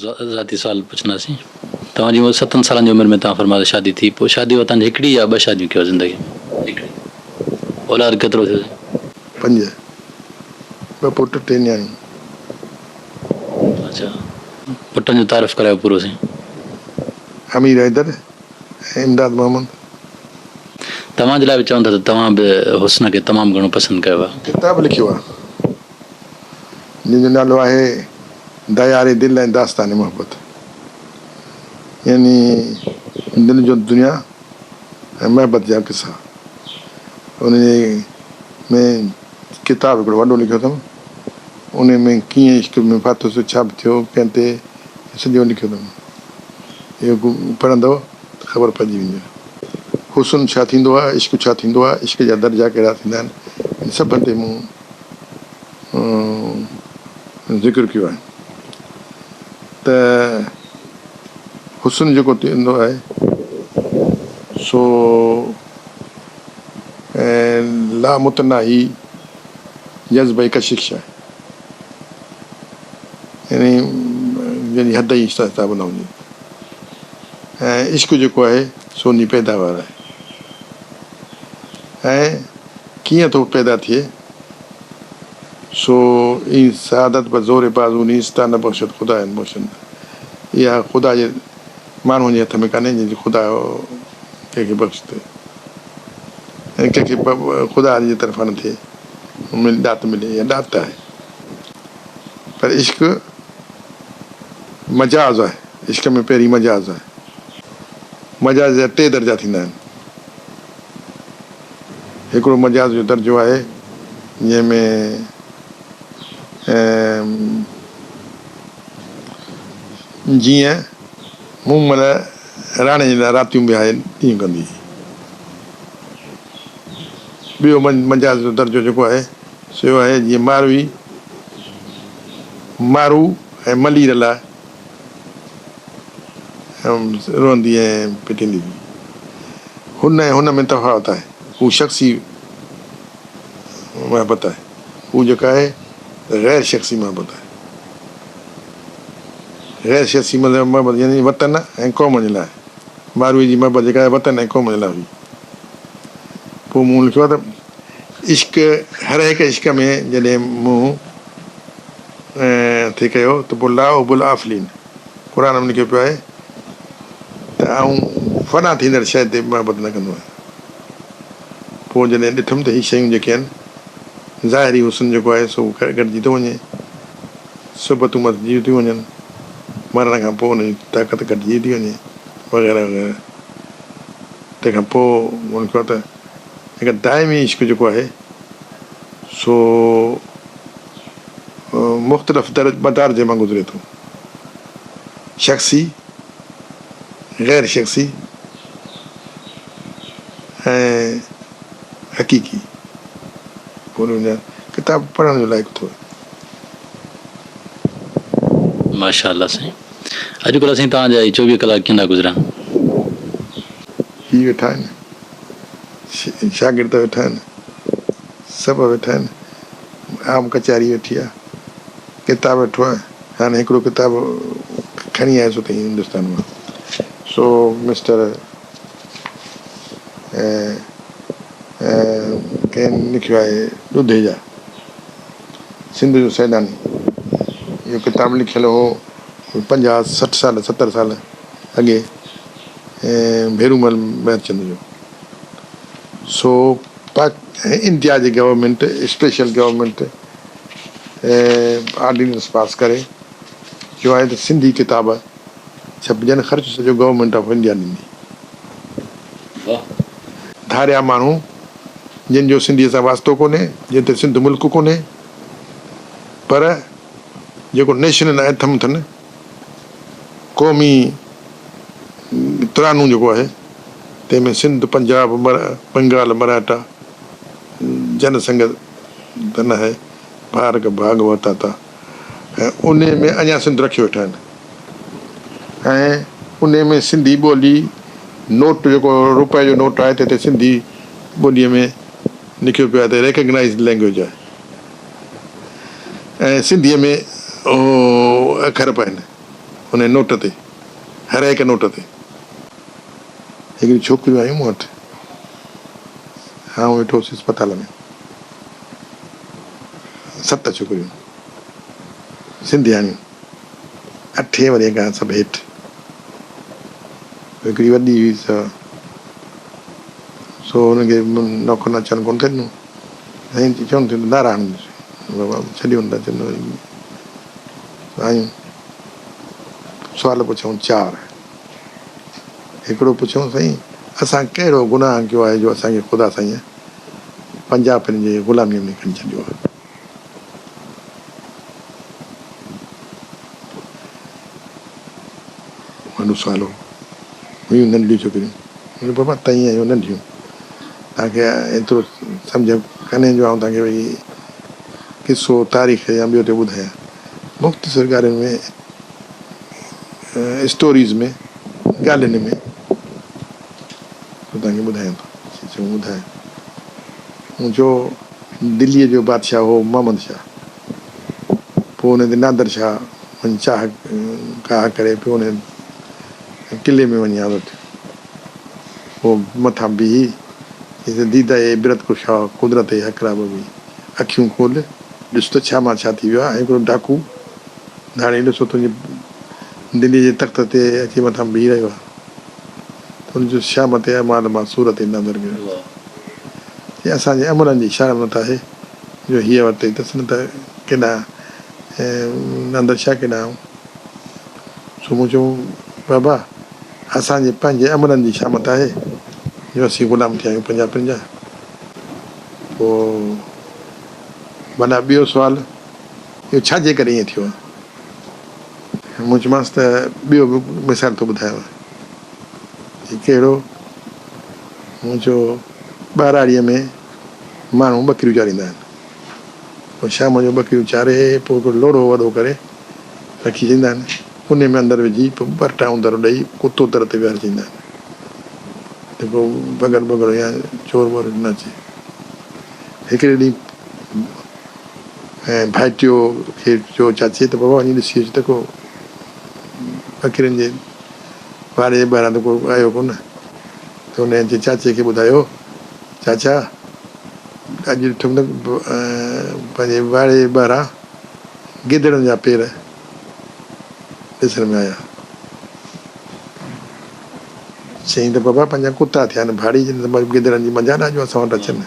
ذاتي سوال پڇنداسين. توهان جي عمر ستن سالن جي عمر ۾ توهان فرمايو ته شادي ٿي پوء شادي بعد توهان جي هڪڙي يا ٻه شاديون ڪيو زندگي ۾؟ هڪڙي. اولاد ڪيترو ٿيو سائين؟ پنج. ٻه پٽ ٽي نياڻيون. اڇا پٽن جو تعارف ڪرايو پورو سائين. امير حيدر ۽ امداد محمد. توهان جي لاء به چون ٿا ته توهان به حسن کي تمام گهڻو پسند ڪيو آهي. ڪتاب لکيو آهي جنهن جو نالو آهي ديار دل ۽ داستان محبت يعني دل جو دنيا ۽ محبت جا قصا ان جي ۾ ڪتاب هڪڙو وڏو لکيو اٿم ان ۾ ڪيئن عشق ۾ ڦاٿس ڇا به ٿيو ڪنهن تي سڄو لکيو اٿم اهو پڙهندؤ ته خبر پئجي ويندي. حسن ڇا ٿيندو آهي، عشق ڇا ٿيندو آهي، عشق جا درجا ڪهڙا ٿيندا آهن، ان سڀن تي مون ذڪر ڪيو آهي ته حسن جيڪو ٿيندو آهي سو لامتناهي جذب ۽ ڪشش آهي يعني جنهن جي حد ئي حساب نه هجي. ۽ عشق جيڪو آهي سو ان جي پيداوار آهي ۽ ڪيئن ٿو پيدا ٿئي سو اين سعادت به زور بازو نيست تا نه بخشد خدا ان بخشند اها خدا جي ماڻهوء جي هٿ ۾ ڪانهي جنهن جي خدا ڪنهن کي بخش ٿئي ۽ ڪنهن کي خدا جي طرفان نه ٿئي ڏات ملي اها ڏات آهي پر عشق مجاز آهي. عشق ۾ پهرين مجاز آهي. مجاز جا ٽي درجا ٿيندا آهن. هڪڙو مجاز جو درجو آهي جنهن ۾ جيئن مومل راڻي جي لاء راتيون وهائي ڏينهن ڪندي هئي. ٻيو مجاز جو درجو جيڪو آهي سو اهو آهي جيئن ماروي، مارو ۽ ملير لاء روئندي ۽ پٽيندي هئي. هن ۽ هن ۾ تفاوت آهي. هو شخصي محبت آهي. هو جيڪا آهي غير شخصي محبت آهي. غير شخصي محبت يعني وطن ۽ قوم جي لاء. ماروي جي محبت جيڪا آهي وطن ۽ قوم جي لاء هئي. پوء مون لکيو آهي ته عشق هر هڪ عشق ۾ جڏهن مون ٿي ڪيو ته پوء لا احب الآفلين قرآن ۾ لکيو پيو آهي ته آئون فنا ٿيندڙ شيء تي محبت نه ڪندو آهيان. پوء جڏهن ڏٺم ته هي شيون جيڪي آهن ظاهري حسن جيڪو آهي سو گهٽجي ٿو وڃي، صحبتون مٽجي ٿيون وڃن، مرڻ کان پوء ان جي طاقت گهٽجي ٿي وڃي وغيره وغيره. تنهن کان پوء مون لکيو آهي ته هڪ دائمي عشق جيڪو آهي سو مختلف مدارج مان گذري ٿو. شخصي، غير شخصي ۽ حقيقي. ڪتاب پڙهڻ جو لائق اٿو. ماشاء الله سائين اڄ ڪلهه سائين توهان جا هي 24 ڪلاڪ ڪيئن ٿا گذرن. هي ويٺا آهن شاگرد ويٺا آهن سڀ ويٺا آهن عام ڪچهري ويٺي آهي ڪتاب ويٺو آهي هاڻي هڪڙو ڪتاب کڻي آيس اتي هندستان مان سو مسٽر ڪنهن لکيو آهي ڏڌيجا سنڌ جو سيلاني اهو ڪتاب لکيل هو 50 60 سال 70 سال اڳي ڀيرومل مهرچند جو سو پاڪ انڊيا جي government special government ordinance pass ڪري چيو آهي ته سنڌي ڪتاب ڇپجن خرچ سڄو گورنمينٽ آف انڊيا ڏيندي. ڌاريا ماڻهو جن جو سنڌيء سان واسطو ڪونهي، جن تي سنڌ ملڪ ڪونهي پر جيڪو نيشنل اينٿم اٿن قومي ترانو جيڪو آهي تنهن ۾ سنڌ، پنجاب، بنگال، مرهٽا، جن سنگ ته نه آهي، ڀارڪ ڀاڳ وتاتا ۽ انهي ۾ اڃا سنڌ رکيو ويٺا آهن ۽ انهي ۾ سنڌي ٻولي نوٽ جيڪو روپئي جو نوٽ آهي تنهن تي سنڌي ٻوليء ۾ لکيو پيو آهي ته ريڪگنائيزڊ لينگويج آهي ۽ سنڌيء ۾ اهو اکر به آهن. ان نوٽ تي، هر هڪ نوٽ تي. هڪڙيون ڇوڪريون آيون مون وٽ. آئون ويٺو هوس اسپتال ۾. ست ڇوڪريون، سنڌياڻيون، اٺين ورهين کان سڀ هيٺ. هڪڙي وڏي هئي سا سو هن کي نوڪرن اچڻ ڪونه ٿي ڏنو. سائين چون ٿيون ته نعرا هڻنديونسين. بابا ڇڏيو نه ٿا چون آيون. سوال پڇيائون چار. هڪڙو پڇيائون سائين اسان ڪهڙو گناهه ڪيو آهي جو اسان کي خدا سائينء پنجاپين جي غلاميء ۾ کڻي ڇڏيو آهي. وڏو سوال هو. هيون ننڍڙيون ڇوڪريون. مون چيو بابا توهين آهيو ننڍيون توهان کي ايترو سمجهه ڪانهي جو آئون توهان کي وري قصو تاريخ يا ٻيو ٽيو ٻڌايان. مختصر ڳالهين ۾ اسٽوريز ۾ ڳالهين ۾ توهان کي ٻڌايان ٿو. چيو ٻڌاء. مون چيو دليء جو بادشاهه هو محمد شاهه. پوء ان تي نادر شاهه وڃي چاهه ڪاهه ڪري پيو ان قلعي ۾ وڃي حاضر ٿيو. پوء مٿان بيهي چيس ته ديده عبرت ڪشا قدرت حق را ببين، اکيون کول، ڏس ته ڇا مان ڇا ٿي ويو آهي ۽ هڪڙو ڊاڪو ڌاڙيل سو تنهنجي دليء جي تخت تي اچي مٿان بيهي رهيو آهي. ته ان چيس شامت اعمال مان صورت نادر گرفت. چي اسان جي عملن جي شامت آهي جو هيء ورتي اٿس نه ته ڪيڏانهن نادر شاهه ڪيڏانهن آئون. سو مون چيو بابا اسان جي پنهنجي عملن جي شامت آهي جو اسين غلام ٿيا آهيون پنجاپين جا. پوء ڀلا ٻيو سوال اهو ڇا جي ڪري ائين ٿيو آهي؟ مون چيومانس ته ٻيو به مثال ٿو ٻڌايانو. چي ڪهڙو؟ مون چيو ٻهراڙيء ۾ ماڻهو ٻڪريون چاريندا آهن. پوء شام جو ٻڪريون چاري پوء هڪڙو لوڙهو وڏو ڪري رکي ڇڏيندا آهن. انهيء ۾ اندر وجهي پوء ٻه ٽائون در ڏئي ڪتو در تي ويهاري ڇڏيندا آهن ته ڪو بگهڙ بگهڙ يا چور ٻور نه اچي. هڪڙي ڏينهن ڀائٽيو کي چيو چاچي ته بابا وڃي ڏسي اچ ته ڪو ٻڪرين جي واڙي جي ٻاهران ته ڪو آيو ڪونه ته هن اچي چاچي کي ٻڌايو چاچا اڄ ڏٺم ته پنهنجي واڙي جي ٻاهران گدڙن جا پير ڏسڻ ۾ آيا. چيائين ته بابا پنهنجا ڪتا ٿيا آهن ڀاڙي جن ته گدڙن جي مجال آهي جو اسان وٽ اچن.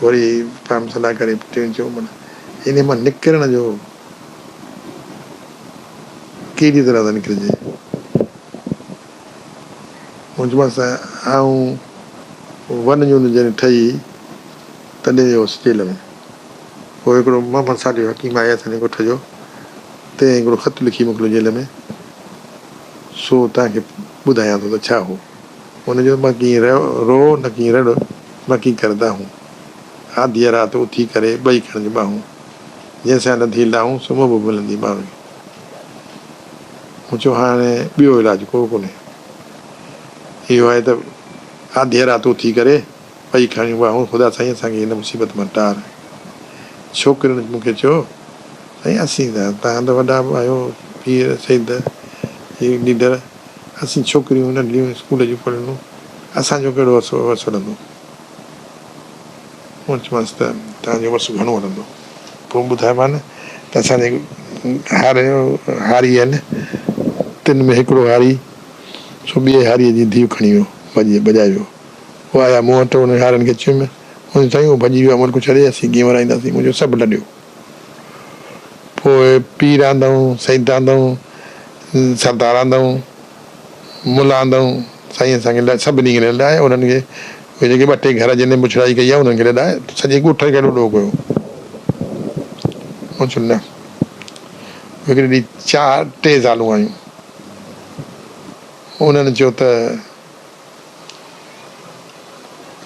وري پاڻ صلاح ڪري ٽيون چيو معنيٰ انهي مان نڪرڻ جو ڪهڙي طرح سان نڪرجي؟ مون چيومانس ته آئون ون يونٽ جڏهن ٺهي تڏهن ويو هوس جيل ۾. پوء هڪڙو محمد صالح حڪيم آهي اسان جي ڳوٺ جو، تنهن هڪڙو خط لکي موڪليو جيل ۾، سو توهان کي ٻڌايان ٿو ته ڇا هو. هن چيو مان ڪين رو نه ڪين رڙ، مان ڪين ڪر دانهون. آڌيء رات اٿي ڪري ٻئي کڻج ٻانهون. جنهن سان لڌي لاهون، سو محبوب ملندي ماڻهوء کي. مون چيو هاڻي ٻيو علاج ڪو ڪونهي. اهو آهي ته آڌيء رات اٿي ڪري ٻئي کڻيون ٻانهون، خدا سائين اسان کي هن مصيبت مان ٽار. ڇوڪرين مون کي چيو، سائين اسين ته توهان ته وڏا به آهيو، پير، سيد، هي ليڊر، اسين ڇوڪريون ننڍڙيون اسڪول جون پڙهندڙ، اسان جو ڪهڙو وس هلندو؟ مون چيومانس ته توهان جو وس گهڻو هلندو. پوء ٻڌايومان ته اسان جي هاري آهن، تن ۾ هڪڙو هاري سو ٻئي هاريء جي ڌيء کڻي ويو، ڀڄائي ويو. هو آيا مون وٽ، انهن هارين کي چيم، منهنجو سائين هو ڀڄي ويو آهي ملڪ ڇڏي، اسين ڪيئن ورائينداسين؟ مون چيو سڀ لڏيو. پوء پير آندائون، سيد آندائون، سردار آندائون، ملا آندائون، سائين اسان کي سڀني کي لڏائي انهن کي اهي جيڪي ٻه ٽي گهر جن بڇڙائي ڪئي آهي انهن کي لڏائي سڄي ڳوٺ کي لڏو ڪيو. مون چيو نه. هڪڙي ڏينهن چار ٽي زالون آيون. انهن چيو ته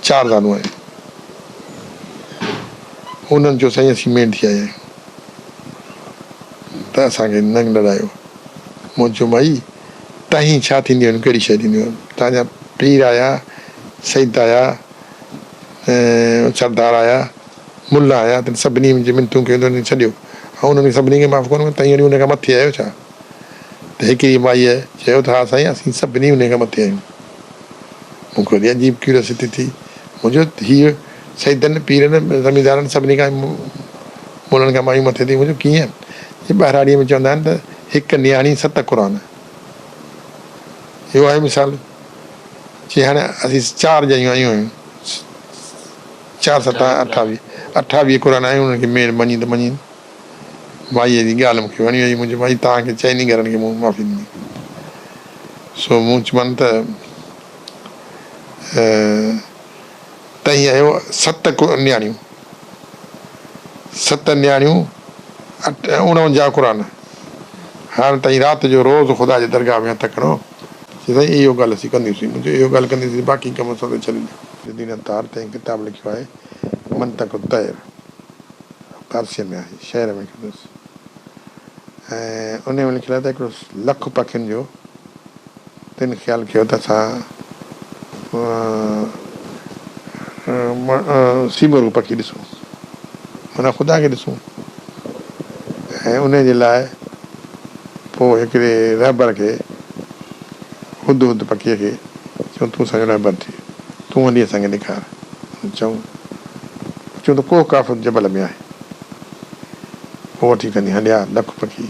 چار زالون آهن. انهن چيو سائين اسين مينڍ ٿي آيا آهيون ته اسان کي ننگ لڏايو. مون چيو مائي تهين ڇا ٿينديون آهن ڪهڙي شيء ٿينديون آهن. تان جا پير آيا، سيد آيا، سردار آيا، ملا آيا تن سڀني جي منٿون ڪيون ته انهن ڇڏيو. آئون انهن کي سڀني کي معاف ڪونه ڪندس تهين وري ان کان مٿي آهيو ڇا؟ ته هڪڙي مائيء چيو ته ها سائين اسين سڀني انهي کان مٿي آهيون. مون کي وري عجيب ڪيورياسٽي ٿي. مون چيو هيء سيدن، پيرن، زميندارن سڀني کان ملن کان مايون مٿي ٿي. مون چيو ڪيئن؟ چي ٻهراڙيء ۾ چوندا آهن ته هڪ نياڻي ست قرآن. اهو آهي مثال. چي هاڻي اسين چار ڄائيون آيون آهيون. چار ستا اٺاويهه، اٺاويهه قرآن آهن انهن کي ميڙ مڃين ته مڃين. مائيء جي ڳالهه مون کي وڻي وئي. مون چيو مائي توهان کي چئني گهرن کي مون معافي ڏني. سو مون چيومان ته تئين آهيو ست نياڻيون، ست نياڻيون اڻونجاهه قرآن. هاڻ تئين رات جو روز خدا جي درگاهه ۾ هٿ کڻو. چي سائين اهو ڳالهه اسين ڪنديونسين. مون چيو اهو ڳالهه ڪنديونسين باقي ڪم اسان تي ڇڏي ڏيو. الدين عطار تئين ڪتاب لکيو آهي منطق الطير. فارسيء ۾ آهي، شعر ۾ لکيو اٿس ۽ انهيء ۾ لکيل آهي ته هڪڙو لک پکين جو تن خيال ڪيو ته اسان سيمرغ پکي ڏسون، معنيٰ خدا کي ڏسون ۽ انهيء جي لاء پوء هڪڙي رهبر کي هد هد پکيء کي چيو تون اسان جو رهبر ٿيء، تون هلي اسان کي ڏيکار. چئون. چون ته ڪوهه قاف جبل ۾ آهي. پوء وٺي کڻي هليا لک پکي.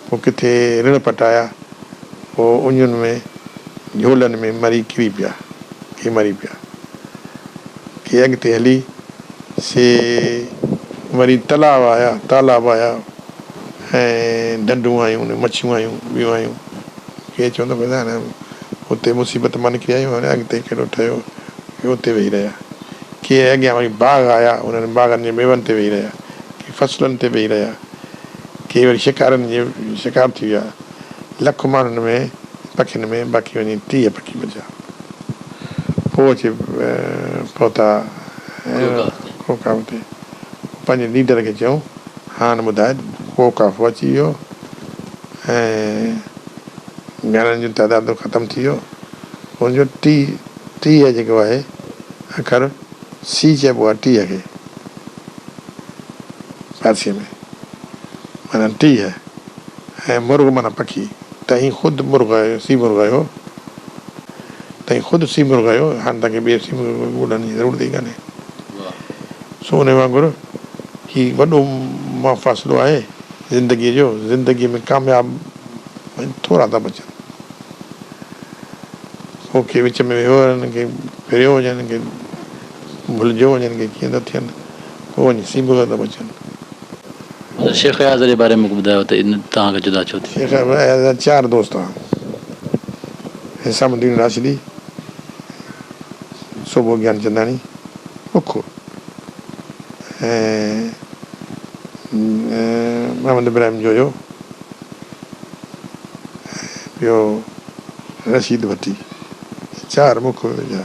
پوء ڪٿي رڻ پٽ آيا. پوء اڃن ۾ جهولن ۾ مري ڪري پيا. ڪي مري پيا. ڪي اڳتي هلي سي وري تلاء آيا، تالاب آيا ۽ ڍنڍون آيون، ان ۾ مڇيون آيون، ٻيون آيون. ڪي چون ته ڀلا هاڻي اتي مصيبت مان نڪري آيون، هاڻي اڳتي ڪهڙو ٺهيو. ڪي اتي ويهي رهيا. ڪي اڳيان وري باغ آيا، انهن باغن جي ميون تي ويهي رهيا. ڪي فصلن تي ويهي رهيا. ڪي وري شڪارين جي شڪار ٿي ويا. لک ماڻهن ۾ پکين ۾ باقي وڃي 30 پکي بچيا. پوء اچي پهتا ڪوهه قاف تي. پوء پنهنجي ليڊر کي چيائون، هاڻ ٻڌاء ڪوهه قاف اچي ويو ۽ گهرن جو تعداد ختم ٿي ويو. ان جو ٽي، 30 جيڪو آهي اکر سي چئبو آهي 30 کي فارسيء ۾ معنيٰ 30 ۽ مرغ معنيٰ پکي. تهين خود مرغ آهيو سي مرغ آهيو تهين خود سي مرغ آهيو هاڻ توهان کي ٻئي سي مرغ ڳولڻ جي ضرورت ئي ڪانهي. سو ان وانگر هي وڏو مفاصلو آهي زندگيء جو زندگيء ۾ ڪامياب ٿورا ٿا بچن. پوء ڪي وچ ۾ ويهو وڃن، ڪي ڦريو وڃن، ڪي ڀلجيو وڃن، ڪي ڪيئن ٿا ٿين، پوء وڃي سيبولا ٿا بچن. شيخ اياز جي باري ۾ ٻڌايو ته توهان کان جدا ڇو ٿيو؟ شيخ اياز جا چار دوست هئا، حسام الدين راشدي، سوڀو گيانچنداڻي، بک ۽ محمد ابراهيم جويو. ۽ ٻيو رشيد ڀٽي چار مک جا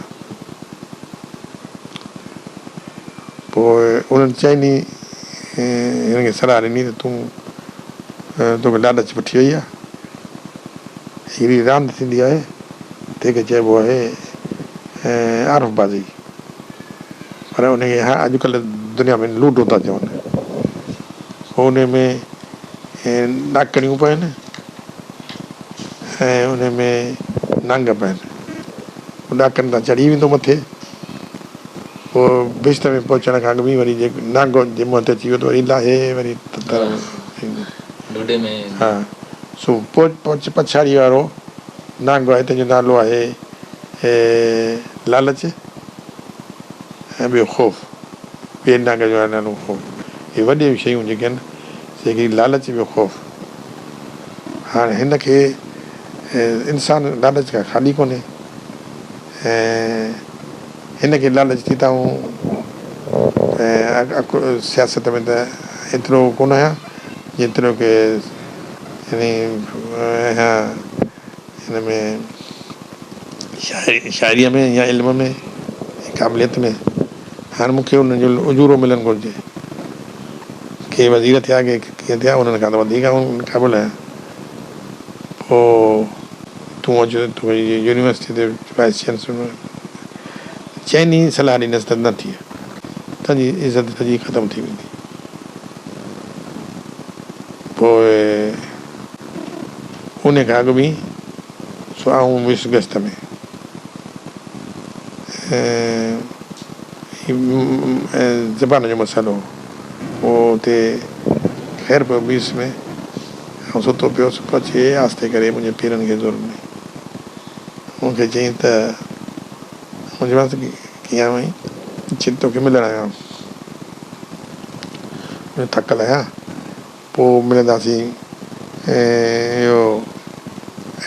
پوء انهن چئني هن کي صلاح ڏني ته تون توکي لالچ وٺي وئي آهي هڪڙي راند ٿيندي آهي تنهن کي چئبو آهي عارف بازي پر ان کي اڄڪلهه دنيا ۾ لوڊو ٿا چون پوء ان ۾ ڏاڪڻيون پين ۽ ان ۾ نانگ پين. پوء ڏاڪڻ تان چڙهي ويندو مٿي. پوء بهشت ۾ پهچڻ کان اڳ ۾ وري جي نانگ جي منهن تي اچي ويو ته وري لاهي وري تر ۾ ايندو. ڍوڍي ۾ ها سو پوء پڇاڙيء وارو نانگ آهي تنهن جو نالو آهي لالچ ۽ ٻيو خوف. ٻئي نانگ جو آهي نالو خوف. اهي وڏيون شيون جيڪي آهن سي هڪڙي لالچ ٻيو خوف. هاڻ هن کي انسان لالچ کان خالي ڪونهي ۽ هن کي لالچ ٿي ته آئون سياست ۾ ته ايترو ڪونه آهيان جيترو ڪي يعني آهيان هن ۾ شاعريء ۾ يا علم ۾ قابليت ۾ هاڻ مون کي انهن جو اجورو ملڻ گهرجي. ڪي وزير ٿيا ڪي ڪيئن ٿيا انهن کان ته وڌيڪ آئون قابل آهيان. پوء تون اچ تون يونيورسٽيء تي وائيس چانسلر چئني صلاح ڏنس ته نه ٿيء تنهنجي عزت سڄي ختم ٿي ويندي. پوء انهي کان اڳ ۾ سو آئون ويس گشت ۾. ۽ زبان جو مسئلو هو. پوء اتي خيرپور ميرس ۾ آئون ستو پيو هوس. پوء اچي آهستي ڪري منهنجي پيرن کي زور ڏنائين. مون کي چيائين ته مون چيومانس ڪيئن آيو آهين؟ چيائين توکي ملڻ آيو آهيان. مون چيو ٿڪل آهيان. پوء ملنداسين ۽ اهو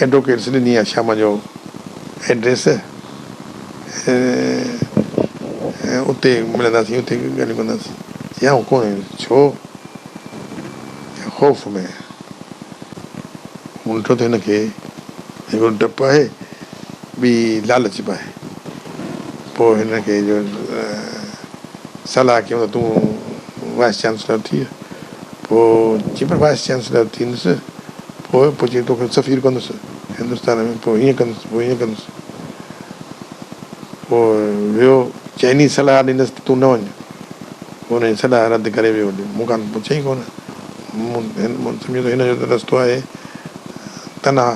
ايڊووڪيٽس ڏني آهي شام جو ايڊريس ۽ اتي ملنداسين اتي ڳالهيون ڪنداسين. چيائين آئون ڪونه ايندس. ڇو؟ چيائين خوف ۾ آهيان. مون ڏٺو ته هن کي هڪڙو ڊپ آهي ٻي لالچ به آهي. پوء هن کي جو صلاح ڪيون ته تون وائيس چانسلر ٿيء. پوء چيائين پر وائيس چانسلر ٿيندس پوء؟ پوء چيائين توکي سفير ڪندس هندستان ۾ پوء هيئن ڪندس پوء هيئن ڪندس. پوء ويو چئني صلاح ڏنس ته تون نه وڃ. پوء هن جي صلاح رد ڪري ويو هليو. مون کان پڇيائين ڪونه. مون سمجهيو ته هن جو ته رستو آهي تنها.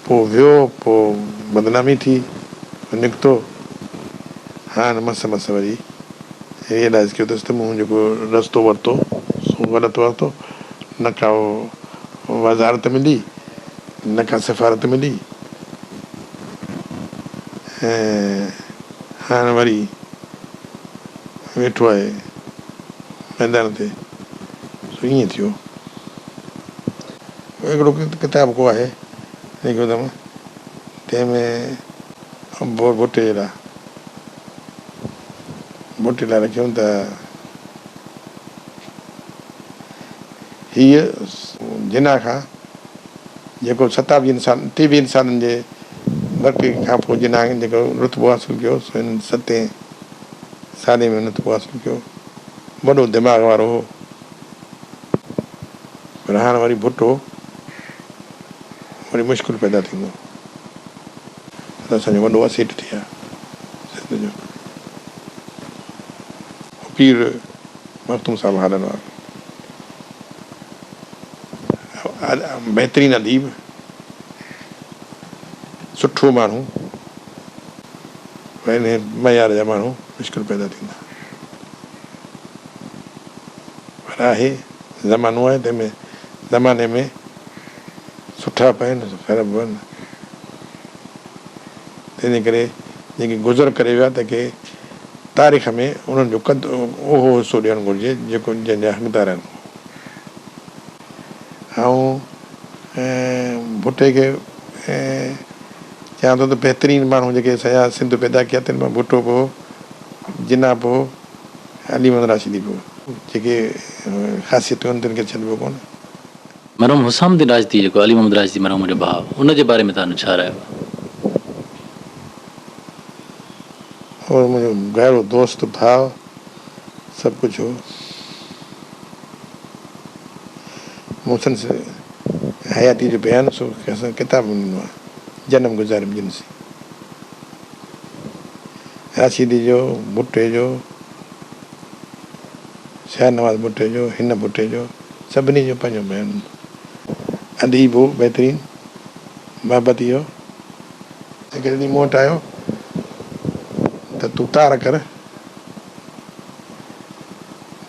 پوء ويو پوء بدنامي ٿي. نڪتو. هاڻ مس مس وري ريئلائيز ڪيو اٿس ته مون جيڪو رستو ورتو سو غلط ورتو، نه ڪا وزارت ملي نه ڪا سفارت ملي ۽ هاڻ وري ويٺو آهي ميدان تي سو ائين ٿيو. هڪڙو ڪتاب ڪو آهي لکيو اٿم تنهن ۾ ڀٽي لاء ڀٽي لاء لکيم ته هيء جناح کان جيڪو ستاويهن سال ٽيويهن سالن جي وقفي کان پوء جناح جيڪو رتبو حاصل ڪيو سو هن ستين سالي ۾ رتبو حاصل ڪيو. وڏو دماغ وارو هو. پر هاڻ وري ڀٽو وري مشڪل پيدا ٿيندو. ته اسان جو وڏو اسيٽ ٿئي ها سنڌ جو پير مخدوم صاحب هالن وارو بهترين اديب سٺو ماڻهو پر انهي معيار جا ماڻهو مشڪل پيدا ٿيندا پر آهي زمانو آهي تنهن ۾ زماني ۾ سٺا به آهن خراب به آهن تنهن جي ڪري جيڪي گذر ڪري ويا تنهن کي تاريخ ۾ انهن جو قد اهو حصو ڏيڻ گهرجي جيڪو جنهن جا حقدار آهن. آئون ڀٽي کي چوان ٿو ته بهترين ماڻهو جيڪي اسان جا سنڌ پيدا ڪيا تن مان ڀٽو به هو، جناح به هو ۽ علي محمد راشدي به هو. جيڪي خاصيتون آهن تن کي ڇڏبو ڪونه. مرحوم حسام الدين راشدي جيڪو علي محمد راشدي مرحوم جو ڀاء ان جي باري ۾ توهان جو ڇا رايو آهي؟ هو منهنجو گهرو دوست ڀاء سڀ ڪجهه هو. مون سندس حياتيء جو بيان سو ڪتاب ۾ ڏنو آهي جنم گذاريم جن سين. راشدي جو، ڀٽي جو، شاهنواز ڀٽي جو، هن ڀٽي جو، سڀني جو پنهنجو بيان هوندو. اديب هو بهترين، محبتي هو. هڪڙي ڏينهن مون وٽ آيو ته تون تار ڪر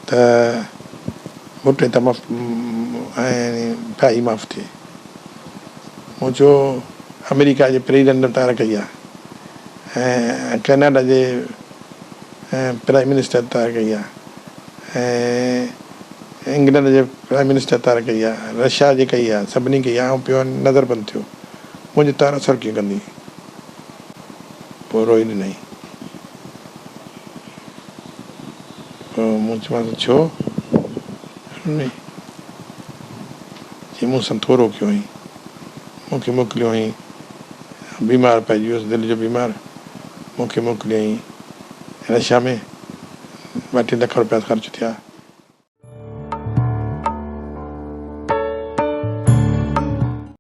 ته ڀٽي تان ۽ ڦاهي معاف ٿئي. مون چيو آمريڪا جي پريزيڊنٽ تار ڪئي آهي ۽ ڪئناڊا جي پرائيم منسٽر تار ڪئي آهي ۽ انگلنڊ جي پرائيم منسٽر تار ڪئي آهي، رشيا جي ڪئي آهي، سڀني ڪئي آهي، آئون پيو نظر بند ٿيو، منهنجي تار اثر ڪيئن ڪندي؟ پوء روئي ڏنائين. پوء مون چيومانس ڇو رنئي؟ چي مون سان ٿورو ڪيو هئين، مون کي موڪليو هئين، بيمار پئجي ويس، دل جو بيمار، مون کي موڪليائين رشيا ۾، ٻه ٽي لک روپيا خرچ ٿيا.